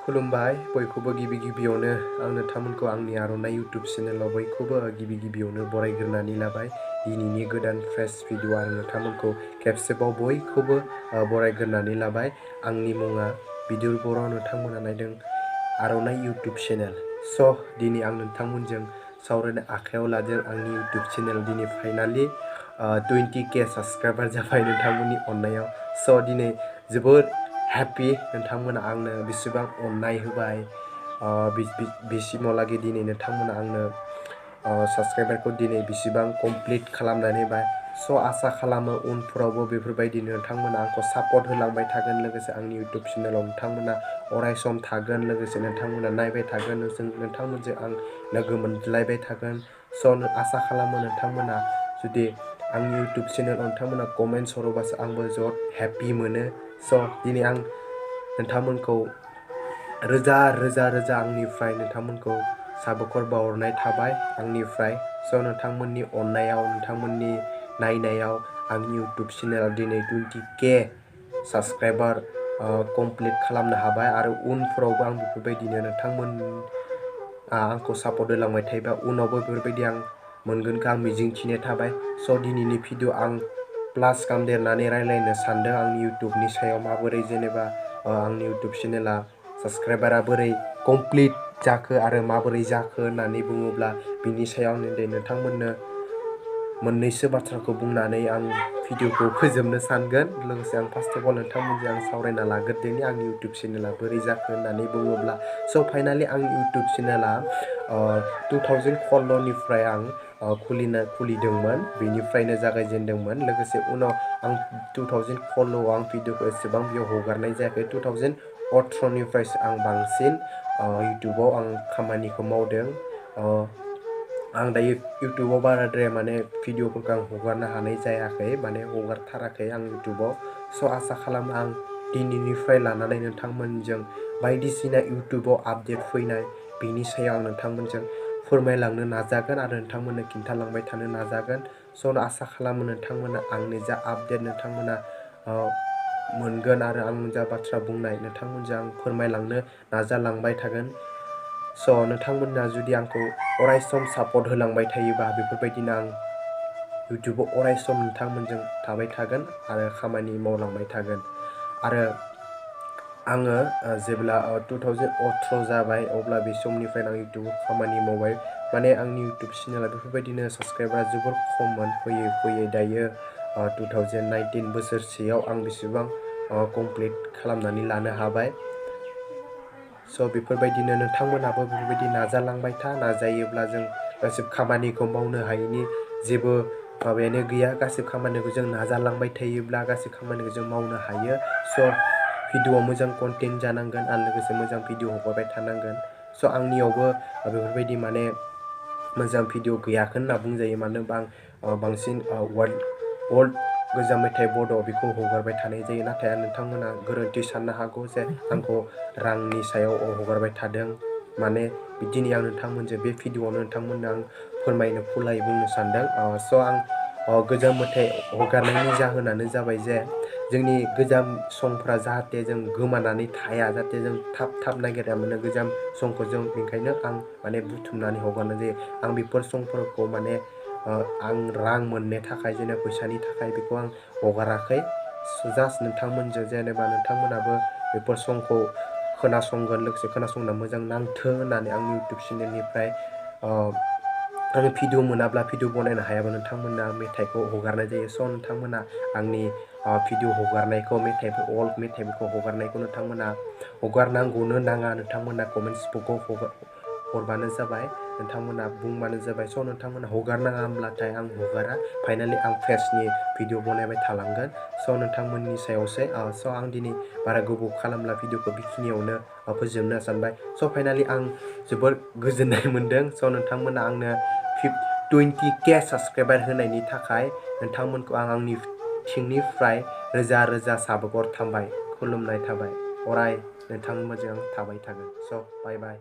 खुलुमबाय बयखौबो गिबियावनो आं नोंथांमोनखौ आंनि आर'नाइ YouTube चेनेलाव बयखौबो गिबियावनो बरायग्रोनानै लाबाय। दिनैनि गोदान फ्रेश भिडिअ आं नोंथांमोनखौ खेबसेबाव बयखौबो बरायग्रोनानै लाबाय। आंनि मुङा बिदुर बर', नोंथांमोना नायदों आर'नाइ YouTube चेनेल। दिनै आं नोंथांमोनजों सावरायनो आखायाव लादों आंनि YouTube चेनेल दिनै फाइनालि 20K साबस्क्राइबार जाबाय नोंथांमोननि अननायाव। दिनै जोबोद हेपि नोंथांमोना आंनो बेसेबां अननाय होबाय, बिसिमावलागै दिनै नोंथांमोना आंनो साबस्क्राइबारखौ दिनै बेसेबां कमप्लिट खालामनानै होबाय। आसा खालामो उनफोरावबो बेफोरबायदिनो नोंथांमोना आंखौ सापर्ट होलांबाय थागोन। लोगोसे आंनि YouTube चेनेलाव नोंथांमोना अराय सम थागोन। लोगोसे नोंथांमोना नायबाय थागोन, नोंथांमोनजों आं लोगो मोनलायबाय थागोन। आसा खालामो नोंथांमोना जुदि आंनि YouTube चेनेलाव नोंथांमोना कमेन्ट्स हरोबासो आंबो जोबोद हेपि मोनो। दिनै आं नोंथांमोनखौ रोजा आंनिफ्राय नोंथांमोनखौ साबायखर बावहरनाय थाबाय आंनिफ्राय। नोंथांमोननि अननायाव, नोंथांमोननि नायनायाव आंनि YouTube चेनेलाव दिनै 20K साबस्क्राइबार कमप्लिट खालामनो हाबाय। आरो उनफोरावबो आं बेफोरबायदिनो नोंथांमोना आंखौ सापर्ट होलांबाय थायोबा उनावबो बेफोरबायदि आं मोनगोनखौ आं मिजिंथिनाय थाबाय। दिनैनि भिडिअ आं प्लास खालामदेरनानै रायज्लायनो सानदों आंनि YouTubeनि सायाव माबोरै जेनेबा आंनि YouTube चेनेला साबस्क्राइबारा बोरै कमप्लिट जाखो आरो माबोरै जाखो होननानै बुङोब्ला बिनि सायाव आं नोंथांमोननो मोननैसो बाथ्राखौ बुंनानै आं भिडिअखौ फोजोबनो सानगोन। लोगोसे आं फार्स्ट अफ अल नोंथांमोनजों आं सावरायना लाग्रोदोंनि आंनि YouTube चेनेला बोरै जाखो होननानै बुङोब्ला फाइनालि आंनि YouTube चेनेला 2016 आं खुलिदोंमोन, बेनिफ्रायनो जागायजेनदोंमोन। लोगोसे उनाव आं 2016 आं भिडिअखौ एसेबां बेयाव हगारनाय जायाखै। 2018 आं बांसिन YouTubeआव आं खामानिखौ मावदों। आं दायो YouTubeआव बाराद्राय भिडिअफोरखौ आं हगारनो हानाय जायाखै, हगारथाराखै आं YouTubeआव। आसा खालामो आं दिनैनिफ्राय लानानै नोंथांमोनजों बायदिसिना YouTubeआव आपडेट फैनाय बेनि सायाव आं नोंथांमोनजों फोरमायलांनो नाजागोन आरो नोंथांमोननो खिन्थालांबाय थानो नाजागोन। आसा खालामो नोंथांमोना आंनि जा आपडेट नोंथांमोना मोनगोन आरो आं जा बाथ्रा बुंनाय नोंथांमोनजों आं फोरमायलांनो नाजालांबाय थागोन। नोंथांमोना जुदि आंखौ अराय सम सापर्ट होलांबाय थायोबा बेफोरबायदिनो आं YouTubeआव अराय सम नोंथांमोनजों थाबाय थागोन आरो खामानि मावलांबाय थागोन। आरो आङो जेब्ला 2018 जाबाय अब्ला बे समनिफ्रायनो आं YouTubeआव खामानि मावबाय। आंनि YouTube चेनेला बेफोरबायदिनो साबस्क्राइबारा जोबोर खममोन। फैयै दायो 2019 बोसोरसेयाव आं बेसेबां कमप्लिट खालामनानै लानो हाबाय। बेफोरबायदिनो नोंथांमोनाबो बेफोरबायदि नाजालांबाय था। नाजायोब्ला जों गासिबो खामानिखौ मावनो हायिनि जेबो माबायानो गैया। गासिबो खामानिखौ जों नाजालांबाय थायोब्ला गासिबो खामानिखौ जों मावनो हायो। भिडिअ'आव मोजां कन्टेन्ट जानांगोन आरो लोगोसे मोजां भिडिअ हगारबाय थानांगोन। आंनियावबो बेफोरबायदि मोजां भिडिअ गैयाखै होनना बुंजायो। मानो होनबा आं बांसिन वर्ल्ड गोजाम मेथाइ बड' बेखौ हगारबाय थानाय जायो। नाथाय नोंथांमोना गोरोन्थि साननो हागौ जे आंखौ रांनि सायाव हगारबाय थादों। दिनै आं नोंथांमोनजों बे भिडिअ'आवनो नोंथांमोननो आं फोरमायनो फुलायै बुंनो सानदों। आं गोजाम मेथाइ हगारनायनि जाहोनानो जाबाय जे जोंनि गोजाम संफ्रा जाहाथे जों गोमानानै थाया, जाहाथे जों थाब नागिरना मोनो गोजाम संखौ जों, बेनिखायनो आं बुथुमनानै हगारनाय जायो। आं बेफोर संफोरखौ आं रां मोननो थाखाय जेनेबा फैसानि थाखाय बेखौ आं हगाराखै। जास्ट नोंथांमोनजों जेनेबा नोंथांमोनाबो बेफोर संखौ खोनासंगोन, लोगोसे खोनासंना मोजां नांथों होननानै आंनि YouTube चेनेलनिफ्राय आं भिडिअ मोनाब्ला भिडिअ बनायनो हायाबा नोंथांमोना मेथाइखौ हगारनाय जायो। नोंथांमोना आंनि भिडिअ हगारनायखौ अल्ड मेथाइफोरखौ हगारनायखौ नोंथांमोना हगारनांगौनो नाङा। नोंथांमोना कमेन्ट्स बक्सआव हरबानो जाबाय, नोंथांमोना बुंबानो जाबाय। नोंथांमोना हगारनाङा होमब्लाथाय आं हगारा। फाइनालि आं फ्रेशनि भिडिअ बनायबाय थालांगोन। नोंथांमोननि सायावसो। आं दिनै बारा गोबाव खालामला भिडिअखौ बेखिनियावनो फोजोबनो सानबाय। फाइनालि आं जोबोर गोजोननाय मोनदों। नोंथांमोना आंनो 20K साबस्क्राइबार होनायनि थाखाय नोंथांमोनखौ आं आंनि थिंनिफ्राय रोजा साबायखर थाबाय, खुलुमनाय थाबाय। अराय नोंथांमोनजों थाबाय थागोन। बाय बाय।